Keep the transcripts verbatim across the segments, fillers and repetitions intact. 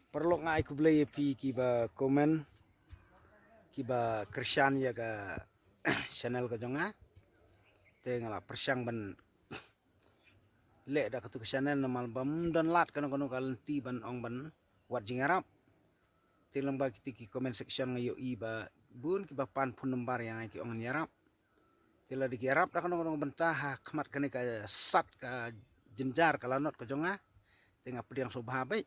Paralok, nga ai khublei ïa phi kiba comment, kiba kyrshan ïa ka channel ka jong nga. Te nga la pyrshang ban leh da katu ka channel namar ba ym don lad kano kano ka lynti ban ong ban wad jingïarap. Te lyngba kiti ki comment section nga ïohi ba bun kiba pan phone number ïa nga ki ong ïarap. Te lada ki ïarap da kano kano ka bynta ha khmat kane ka sat ka jynjar ka lanot ka jong nga, te nga pdiang sngewbha bha.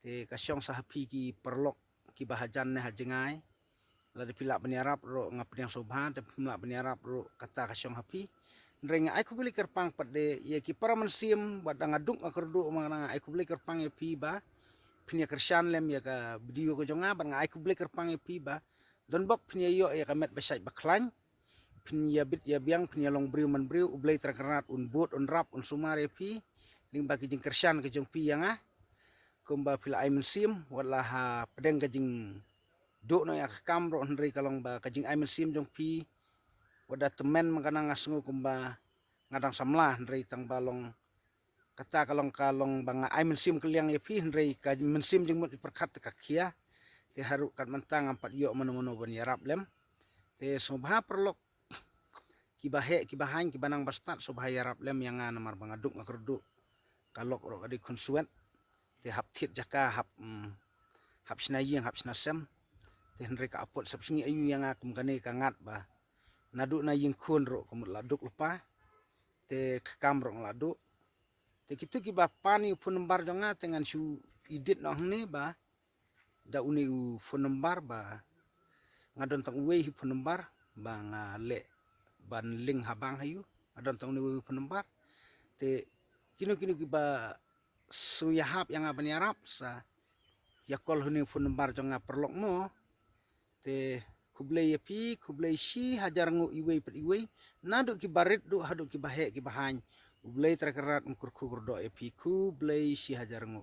Te ka shong sa ha phi ki paralok kiba hajan ne ha jngai. Lada phi lah ban ïarap ruh nga pdiang sngewbha, te phim lah ban ïarap ruh kata ka shong ha phi. Hynrei nga ai khublei kyrpang pat de ïa ki para mynsiem, bad da nga duk nga kyrduh ma nga ai khublei kyrpang ïa phi ba phin ïa kyrshan lem ïa ka video ka jong nga, bad nga ai khublei kyrpang ïa phi ba don bok phin ïa ïoh ïa ka met ba shait ba khlaiñ, phin ïa bit ïa biang, phin ïa long briew man briew. U Blei Trai Kynrad un bud, un rap, un sumar ïa phi lyngba ki jingkyrshan ka jong phi ïa nga. Kumba phi la ai mynsiem, wat la ha pdeng ka jingduh noh ïa ka kam ruh, hynrei ka long ba ka jingai mynsiem jong phi, wat da tymmen ma nga, nga sngew kumba nga dang samla, hynrei tang ba long kata ka long, ka long ba nga ai mynsiem kylliang ïa phi, hynrei ka mynsiem jingmut pyrkhat te ka khia. Te haduh kat mynta ngam pat ïoh mano mano ban ïarap lem. Te sngewbha paralok kiba heh kiba haiñ kiba nang ba stad, sngewbha ïarap lem ïa nga namar ba nga duk nga kyrduh. Ka lok ruh ka dei khun swet. Te hap thied jaka, hap, mm, hap shna ïing, hap shna sem. Te hynrei ka apot sep sngi aïu ïa nga kum kane ka ngat ba naduh na ïing khun ruh ka mut la duk lypa. Te ka kam ruh nga la duh. Te kito kiba pan ïa u phone number jong nga te ngan shu edit noh hangne ba da une u phone number ba nga don tang uwei hi phone number ba nga leh ban link ha bank ha ïu, nga don tang une uwei u phone number. Te kino kino kiba sngew ïahap ïa nga ban ïarap sa ïa call ha une u phone number jong nga paralok mo. Te khublei ïa phi, khublei shi hajar nguh iwei pat iwei. Naduh kiba rit duh haduh kiba heh kiba haiñ. U Blei Trai Kynrad un kyrkhu kyrdoh ïa phi, khublei shi hajar nguh.